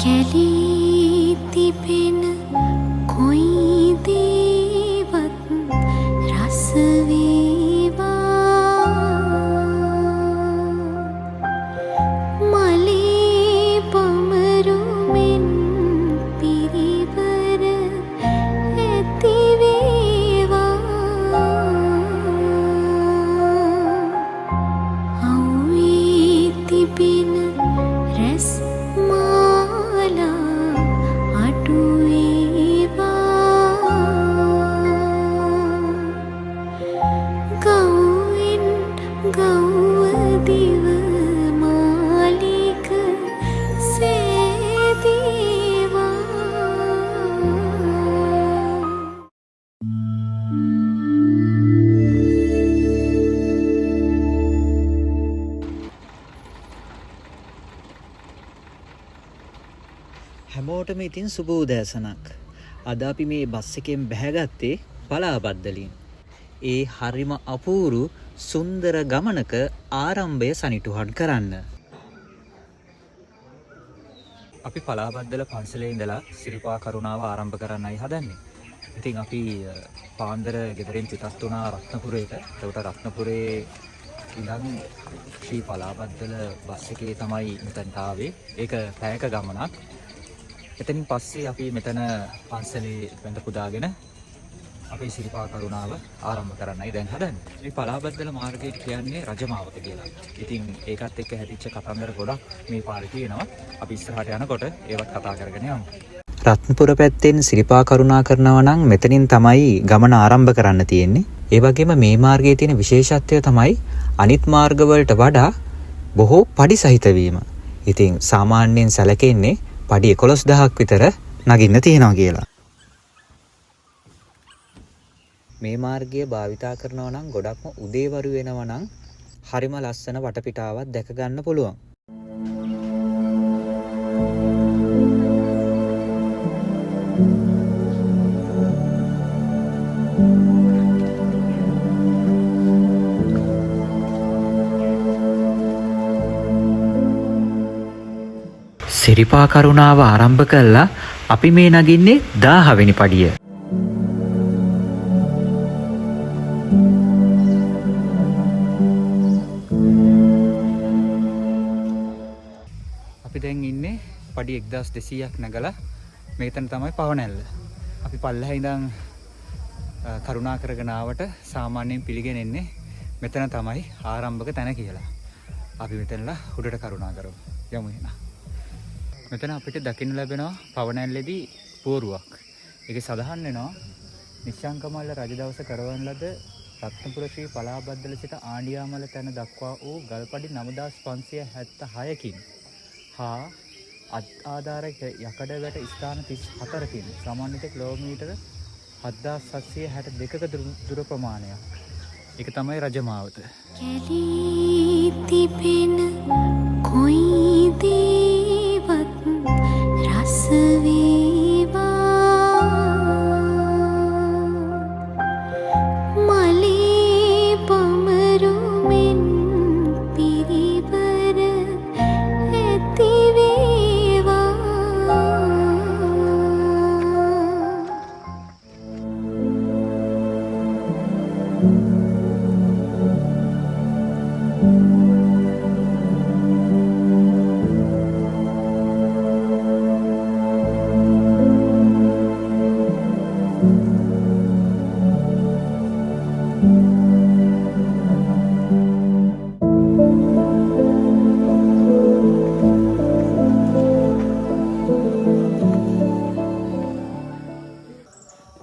කැලී තිබෙන කොයි දේවත් රස වේවා මලේ පමරු මෙන් පිරිවර ඇති වේවා අව්වේ තිබෙන රැස් මාලා අඩු වේවා ගව්වෙන් ගව්ව දිව මාලිග සෑදේවා. හැමෝටම ඉතින් සුබ උදෑසනක්. අද අපි මේ බස් එකෙන් බැහැගත්තේ පලාබද්දලින්. ඒ හරිම අපූරු සුන්දර ගමනක ආරම්භය සනිටුහන් කරන්න. අපි පලාබද්දල පන්සලේ ඉඳලා සිරිපා කරුණාව ආරම්භ කරන්නයි හදන්නේ. ඉතින් අපි පාන්දර ගෙදරින් පිටත් වුණා රත්නපුරේට. එතකොට රත්නපුරේ ඉඳන් ශ්‍රී පලාබද්දල බස් එකේ තමයි මෙතනට ආවේ. ඒක පැයක ගමනක්. එතනින් පස්සේ අපි මෙතන පන්සලේ වැඳ පුදාගෙන අපේ සිරිපා කරුණාව ආරම්භ කරන්නයි දැන් හදන්නේ. මේ පලාබද්දල මාර්ගය කියන්නේ රජමාවත කියලා. ඉතින් ඒකත් එක්ක හැදිච්ච කතන්දර ගොඩක් මේ පාරේ තියෙනවා. අපි ඉස්සරහට යනකොට ඒවත් කතා කරගෙන යමු. රත්නපුර පැත්තෙන් සිරිපා කරුණා කරනවා නම් මෙතනින් තමයි ගමන ආරම්භ කරන්න තියෙන්නේ. ඒ වගේම මේ මාර්ගයේ තියෙන විශේෂත්වය තමයි අනිත් මාර්ගවලට වඩා බොහෝ පඩි සහිත වීම. ඉතින් සාමාන්‍යයෙන් සැලකෙන්නේ පඩි 11,000ක් විතර නගින්න තියෙනවා කියලා. මේ මාර්ගය භාවිතා කරනවා නම් ගොඩක්ම උදේවරු වෙනවා නම් හරිම ලස්සන වටපිටාවක් දැක ගන්න පුළුවන්. සිරිපා කරුණාව ආරම්භ කළා අපි මේ නගින්නේ 1000 වෙනි පඩිය. අපි දැන් ඉන්නේ පඩි 1200ක් නගලා මේතන තමයි පවණැල්ල. අපි පල්ලෙහා ඉඳන් කරුණා කරගෙන ආවට සාමාන්‍යයෙන් පිළිගෙන එන්නේ මෙතන තමයි ආරම්භක තැන කියලා. අපි මෙතනලා උඩට කරුණා කරමු. යමු එහෙනම්. මෙතන අපිට දකින්න ලැබෙනවා පවණැල්ලේදී පුවරුවක්. ඒකේ සඳහන් වෙනවා නිශ්ශංක මල්ල රජ දවස කරවන ලද රත්නපුර ශ්‍රී පලාබද්දල සිට ආණ්ඩියාමල තැන දක්වා වූ ගල්පඩි 9576කින් හා අත් ආධාර යකඩ වැට ස්ථාන 34කින් සමන්විත කිලෝමීටර 7762ක දුර ප්‍රමාණයක්. ඒක තමයි රජමාවත. කැලී තිබෙන කොයි දේවත් රස වේවා මලේ පමරු මෙන් පිරිවර ඇති වේවා.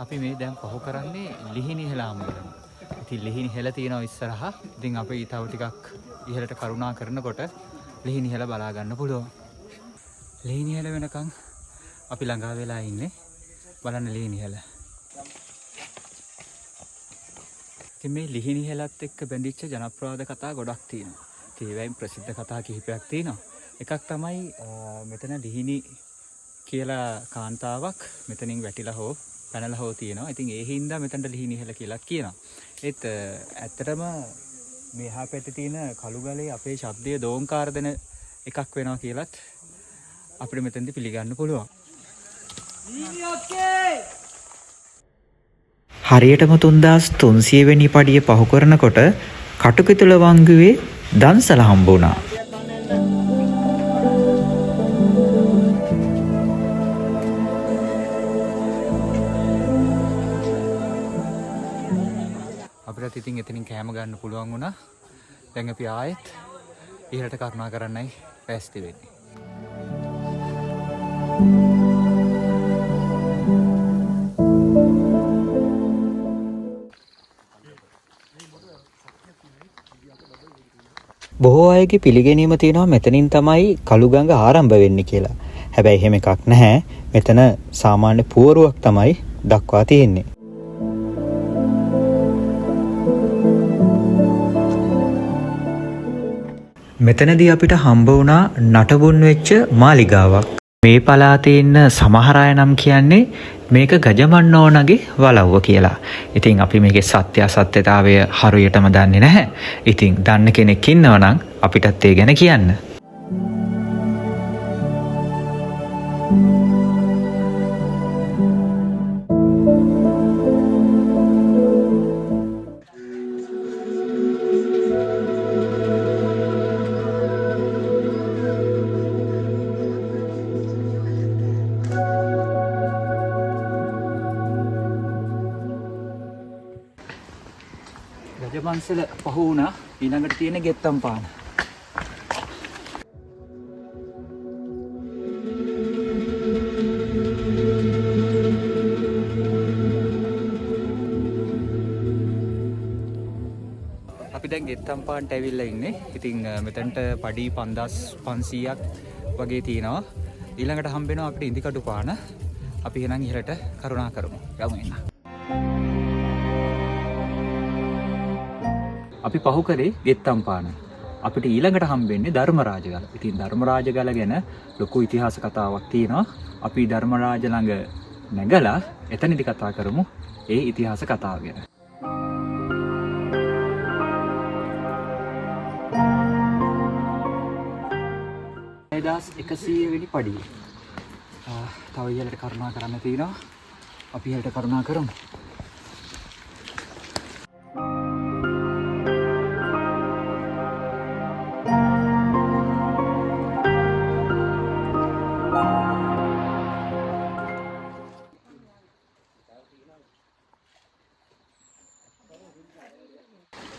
අපි මේ දැන් පහු කරන්නේ ලිහිණි හෙළ අම්බලම. ඉතින් ලිහිණි හෙළ තියෙනවා ඉස්සරහා. ඉතින් අපි තව ටිකක් ඉහළට කරුණා කරනකොට ලිහිණි හෙළ බලා ගන්න පුළුවන්. ලිහිණි හෙළ වෙනකන් අපි ළඟා වෙලා ඉන්නේ. බලන්න ලිහිණි හෙළ. ඉතින් මේ ලිහිණි හෙළත් එක්ක බැඳිච්ච ජනප්‍රවාද කතා ගොඩක් තියෙනවා. ඉතින් ඒවයින් ප්‍රසිද්ධ කතා කිහිපයක් තියෙනවා. එකක් තමයි මෙතන ලිහිණි කියලා කාන්තාවක් මෙතනින් වැටිලා හෝ පැනලා හෝ තියෙනවා. ඉතින් ඒ හින්දා මෙතනට ලිහිණි හෙළ කියලා කියනවා. ඒත් ඇත්තටම මේ එහා පැත්තේ තියෙන කළු ගලේ අපේ ශබ්දය දෝංකාර දෙන එකක් වෙනවා කියලත් අපිට මෙතෙන්දි පිළිගන්න පුළුවන්. හරියටම 3300 වෙනි පඩිය පහු කරනකොට කටුකිතුල වංගුවේ දන්සල හම්බ වුණා. අපිටත් ඉතින් එතනින් කෑම ගන්න පුළුවන් වුණා. දැන් අපි ආයෙත් ඉහළට කරුණා කරන්නයි ලෑස්ති වෙන්නේ. බොහෝ අයගේ පිළිගැනීම තියෙනවා මෙතනින් තමයි කළුගඟ ආරම්භ වෙන්නේ කියලා. හැබැයි එහෙම එකක් නැහැ. මෙතන සාමාන්‍ය පුවරුවක් තමයි දක්වා තියෙන්නේ. මෙතනදී අපිට හම්බ වුණා නටබුන් වෙච්ච මාලිගාවක්. මේ පළාතේ ඉන්න සමහර අය නම් කියන්නේ මේක ගජමන්නෝනගේ වලව්ව කියලා. ඉතින් අපි මේකේ සත්‍ය අසත්‍යතාවය හරියටම දන්නේ නැහැ. ඉතින් දන්න කෙනෙක් ඉන්නවා නම් අපිටත් ඒ ගැන කියන්න. රජමන්සල පහු වුණා. ඊළඟට තියෙන ගෙත්තම් පාන. අපි දැන් ගෙත්තම් පාන්ට ඇවිල්ලා ඉන්නේ. ඉතින් මෙතනට පඩි 5500ක් වගේ තියෙනවා. ඊළඟට හම්බ වෙනවා අපිට ඉදිකටු පාන. අපි එහෙනම් ඉහළට කරුණා කරමු. යමු එන්න. අපි පහු කරේ ගෙත්තම් පාන. අපිට ඊළඟට හම්බෙන්නේ ධර්මරාජගල. ඉතින් ධර්මරාජගල ගැන ලොකු ඉතිහාස කතාවක් තියෙනවා. අපි ධර්මරාජ ළඟ නැගලා එතනදි කතා කරමු ඒ ඉතිහාස කතාව ගැන. 1100 වෙනි පඩිය. තව ඉහළට කරුණා කරන්න තියෙනවා. අපි ඉහළට කරුණා කරමු.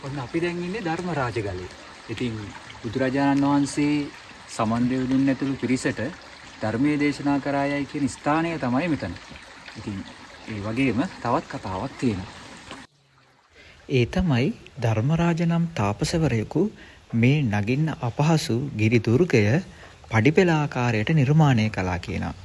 ඔන්න අපි දැන් ඉන්නේ ධර්මරාජගලේ. ඉතින් බුදුරජාණන් වහන්සේ සමන් දෙවිඳුන් ඇතුළු පිරිසට ධර්මයේ දේශනා කරායයි කියන ස්ථානය තමයි මෙතන. ඉතින් ඒ වගේම තවත් කතාවක් තියෙනවා. ඒ තමයි ධර්මරාජ නම් තාපසවරයෙකු මේ නගින්න අපහසු ගිරි දුර්ගය පඩිපෙළ ආකාරයට නිර්මාණය කළා කියනවා.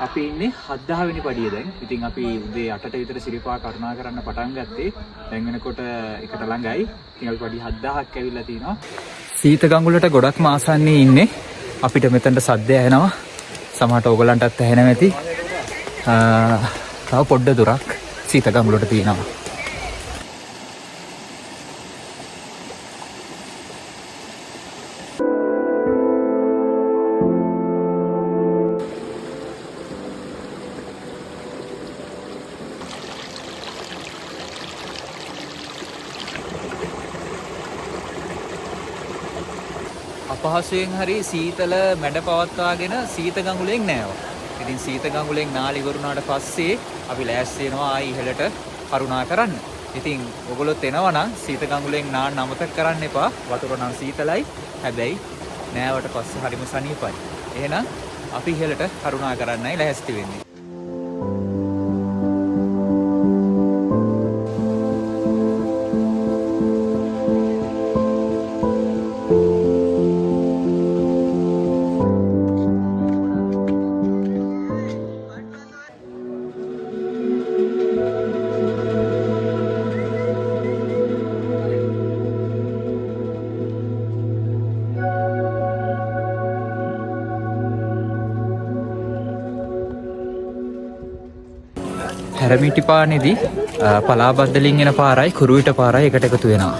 අපි ඉන්නේ 7000 වෙනි පඩිය දැන්. ඉතින් අපි උදේ 8ට විතර සිරිපා කරුණා කරන්න පටන් ගත්තේ. දැන් වෙනකොට එකට ළඟයි. ඉතින් අපි පඩි 7000ක් ඇවිල්ලා තිනවා. සීත ගඟුලට ගොඩක්ම ආසන්නයේ ඉන්නේ. අපිට මෙතනට සද්ද ඇහෙනවා. සමහරට ඕගලන්ටත් ඇහෙනවා ඇති. තව පොඩ්ඩ දුරක් සීත ගඟුලට තියෙනවා. අපහසුයෙන් හරි සීතල මැඩ පවත්වාගෙන සීත ගඟුලෙන් නෑවා. ඉතින් සීත ගඟුලෙන් නාල ඉවර වුණාට පස්සේ අපි ලෑස්ති වෙනවා ආයි ඉහළට කරුණා කරන්න. ඉතින් ඔයගොල්ලොත් එනවා නම් සීත ගඟුලෙන් නාන්න අමතක කරන්න එපා. වතුර නම් සීතලයි. හැබැයි නෑවට පස්සේ හරිම සනීපයි. එහෙනම් අපි ඉහළට කරුණා කරන්නයි ලෑස්ති වෙන්නේ. හැරමිටිපානේදී පලාබද්දලින් එන පාරයි කුරුවිට පාරයි එකට එකතු වෙනවා.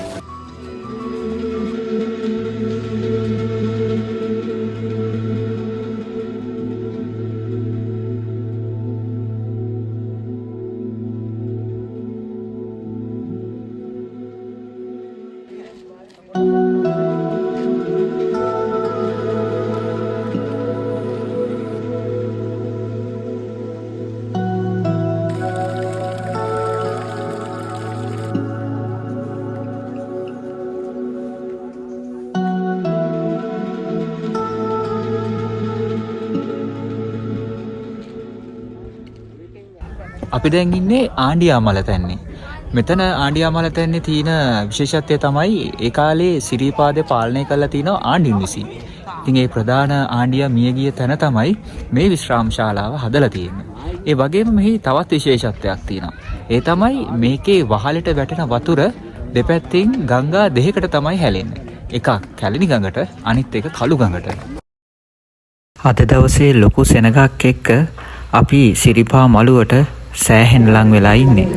අපි දැන් ඉන්නේ ආණ්ඩියාමල තැන්නේ. මෙතන ආණ්ඩියාමල තැන්නේ තියෙන විශේෂත්වය තමයි ඒ කාලේ සිරිපාදේ පාලනය කරලා තියෙන ආණ්ඩින් විසින්. ඉතින් ඒ ප්‍රධාන ආණ්ඩියා මිය ගිය තැන තමයි මේ විශ්‍රාම ශාලාව හදලා තියෙන්නේ. ඒ වගේම මෙහි තවත් විශේෂත්වයක් තියෙනවා. ඒ තමයි මේකේ වහලට වැටෙන වතුර දෙපැත්තෙන් ගංගා දෙකකට තමයි හැලෙන්නේ. එකක් කැලණි ගඟට, අනිත් එක කළු ගඟට. අද දවසේ ලොකු සෙනගක් එක්ක අපි සිරිපා මළුවට සෑහෙන ලං වෙලා ඉන්නේ.